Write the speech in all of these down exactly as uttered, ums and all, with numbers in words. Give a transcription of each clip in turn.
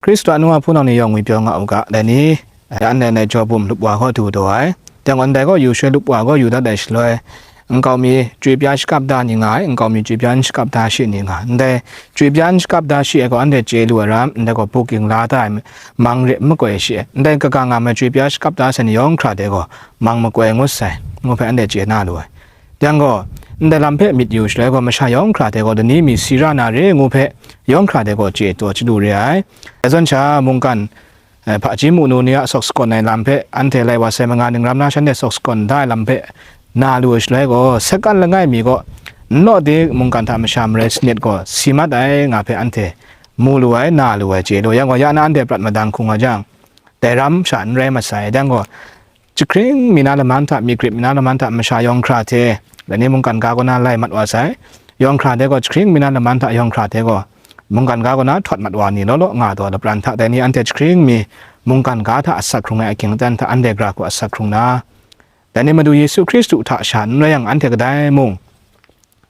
Hkristu a nu a hpunau ni yawng ngwi pyaw nga u ga, dai ni, ya ndai ndai jaw bum lup wa gaw du daw ai. Dai gaw ndai gaw yu shaloi lup wa gaw yu dat ai shaloi, nkau mi chye pya shakap da ni nga ai, nkau mi chye pya n shakap da shi ni nga ai. Ndai chye pya n shakap da shi ai gaw anhte chye lu ai ram, ndai gaw buk ging la da ai mang re makoi shi ai. Ndai kaga nga ai chye pya shakap da sai ni yawng hkra de gaw mang makoi ngut sai, ngu hpe anhte chye na lu ai. Yang gaw, ndai lam hpe myit yu shaloi gaw, masha yawng hkra de gaw, dai ni mi si ra na re ngu hpe, yawng hkra de gaw, chye taw chyalu re ai. Dai zawn sha, mungkan, eh, hpaji mu nu ni a sawk sakawn ai lam hpe, anhte lai wa sai manga ning ram na shanhte sawk sakawn da ai lam hpe, na lu ai shaloi gaw, sakan langai mi gaw, n law de mungkan hta masha marai sanit gaw, si mat ai nga hpe anhte mu lu ai, na lu ai chye lu. Yang gaw, ya na anhte prat madang hkung nga jang, dai ram sha n rai masai. Dai gaw, jahkring mi na laman hta, myi grip mi na laman hta masha yawng hkra hte, dai ni mungkan ga kaw na lai mat wa sai. Yawng hkra hte gaw, jahkring mi na laman hta yawng hkra hte gaw, mungkan ga kaw na htawt mat wa ni law law nga taw lapran hta, dai ni anhte jahkring mi mungkan ga hta asak hkrung ai ahkying aten hta anhte gara hku asak hkrung na, dai ni Madu Yesu Hkristu hta sha n rai yang, anhte kadai mung,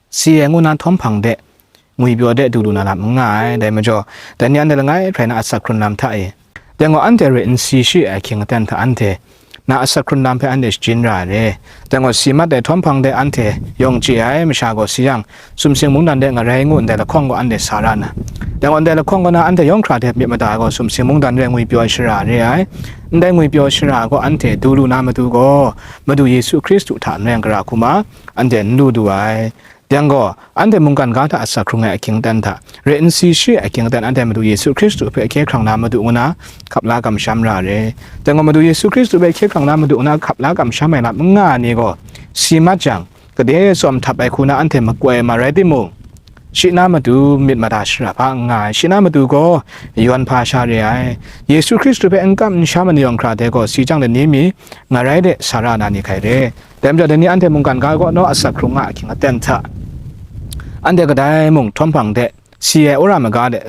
si ai ngu na htawm hpang de, ngwipyaw de du lu na lam n nga ai. Dai majaw, dai ni anhte langai hkrai na asak hkrun lam hta e, dai gaw anhte re n si shi ai ahkying aten hta anhte na asak hkrun lam hpe anhte shajin ra ai re. Dai gaw si mat ai htawm hpang de anhte yawng chye ai masha gaw si yang, sumsing mungdan de ngarai ngu ndai lahkawng gaw anhte sa ra na, dai gaw ndai lahkawng kaw na anhte yawng hkra hte myit mada ai gaw sumsing mungdan re ngwipyaw shara re ai. Ndai ngwipyaw shara gaw anhte du lu na matu gaw, Madu Yesu Hkristu hta n rai yang gara hku ma, anhte n lu du ai. Yang gaw, anhte mungkan ga hta asak hkrung ai ahkying aten hta, re n si shi ai ahkying aten anhte Madu Yesu Hkristu hpe hkye hkrang na madu ngu na, hkap la kamsham ra re. Dai gaw Madu Yesu Hkristu hpe hkye hkrang na madu ngu na hkap la kamsham ai lam n nga ai ni gaw, si mat jang, gade tsawm htap ai hku na anhte makoi ma rai timung, shi na matu myit mada shara hpa n nga ai, shi na matu gaw yawn hpa sha re ai. Yesu Hkristu hpe n kam n sham ai ni yawng hkra hte gaw, si jang lani mi ngarai de sa ra na ni hkai re. Dai majaw, dai ni anhte mungkan ga kaw na asak hkrung nga ahkying aten hta, anhte kadai mung htawm hpang de, si ai wora maga de,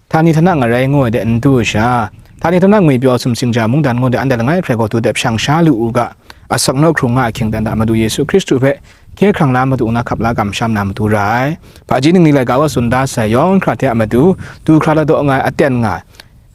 htani htana ngarai ngu ai de n du sha, htani htana ngwipyaw sumsing ja mungdan ngu de anhte langai hkrai gaw du de hpyang sha lu u ga, asak naw hkrung nga ahkying aten hta Madu Yesu Hkristu hpe hkye hkrang la madu ngu na hkap la kamsham na matu ra ai. Hpaji ningli laika gaw tsun da sai, yawng hkra hte a matu, du hkra ladaw nga ai aten nga ai,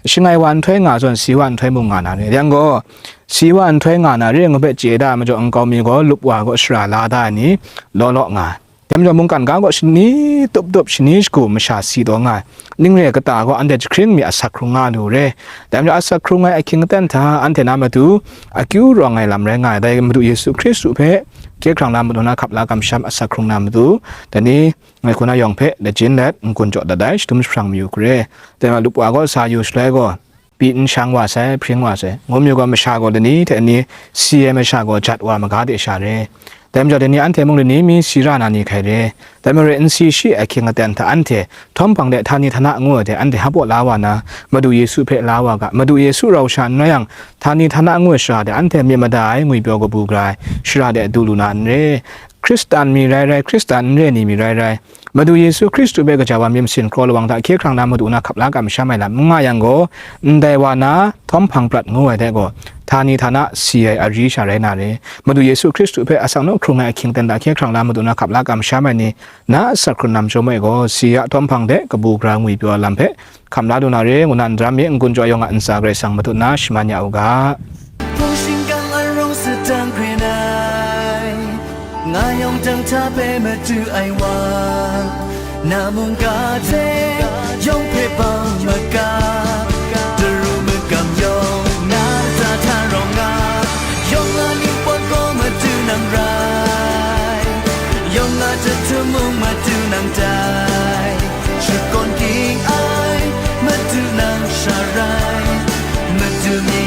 shangai wa nhtoi nga zawn, si wa nhtoi mung nga na re. Yang gaw, si wa nhtoi nga na re ngu hpe chye da ai majaw, nkau mi gaw lup wa gaw shara la da ai ni law law nga ai. Dai majaw, mungkan ga gaw shani tup tup, shani shagu masha si taw nga ai. Ning re kata gaw anhte jahkring mi asak hkrung nga lu re. Dai majaw, asak hkrung ai ahkying aten hta anhte na matu akyu rawng ai lam rai nga ai. Dai Madu Yesu Hkristu hpe hkye hkrang na madu na hkap la kamsham asak hkrung na matu, dai ni ngai hku na yawng hpe lajin let n-gun jaw dat ai, shadum jahprang mayu hkre. Dai majaw, lup wa gaw sa yu shaloi gaw, pyi n shang wa sai, hpring wa sai. Ngu mayu gaw, masha gaw lani hte lani si ai masha gaw jat wa maga de sha re. Dai majaw, dai ni anhte mung lani mi si ra na ni hkai re. Dai majaw, re n si shi ai ahkying aten hta anhte htawm hpang de htani htana ngu ai de anhte hap la wa na, Madu Yesu hpe la wa ga, Madu Yesu rau sha n rai yang, htani htana ngu ai shara de anhte myit mada ai ngwipyaw kabu gara ai shara de du lu na n re. Hkristan mi rai rai, Hkristan n re ni mi rai rai, Madu Yesu Hkristu hpe gaja wa myit masin kraw lawang hta hkye hkrang na madu na hkap la kamsham ai lam n nga yang gaw, ndai wa na htawm hpang prat ngu ai hte gaw, htani htana si ai ari sha rai na re. Madu Yesu Hkristu hpe asak naw hkrung ai ahkying aten hta hkye hkrang na madu na hkap la kamsham ai ni, na asak hkrun na majaw e gaw, si a htawm hpang de kabu gara ngwipyaw ai lam hpe hkam la lu na re, ngu na n daram mi, n-gun jaw yawng a ntsa Karai Kasang matut na shaman ya u ga. Hpung shingkang a rawng sadang hkren ai, nga yawng dang hta hpe madu ai wa, na mungga hte yawng hpe bang maga, daru magam yawng na lata hta rawng nga, yawng a ning pawt gaw madu nang rai, yawng a jahtum mung madu nang dai, shakawn ging ai madu nang sha rai, madu mi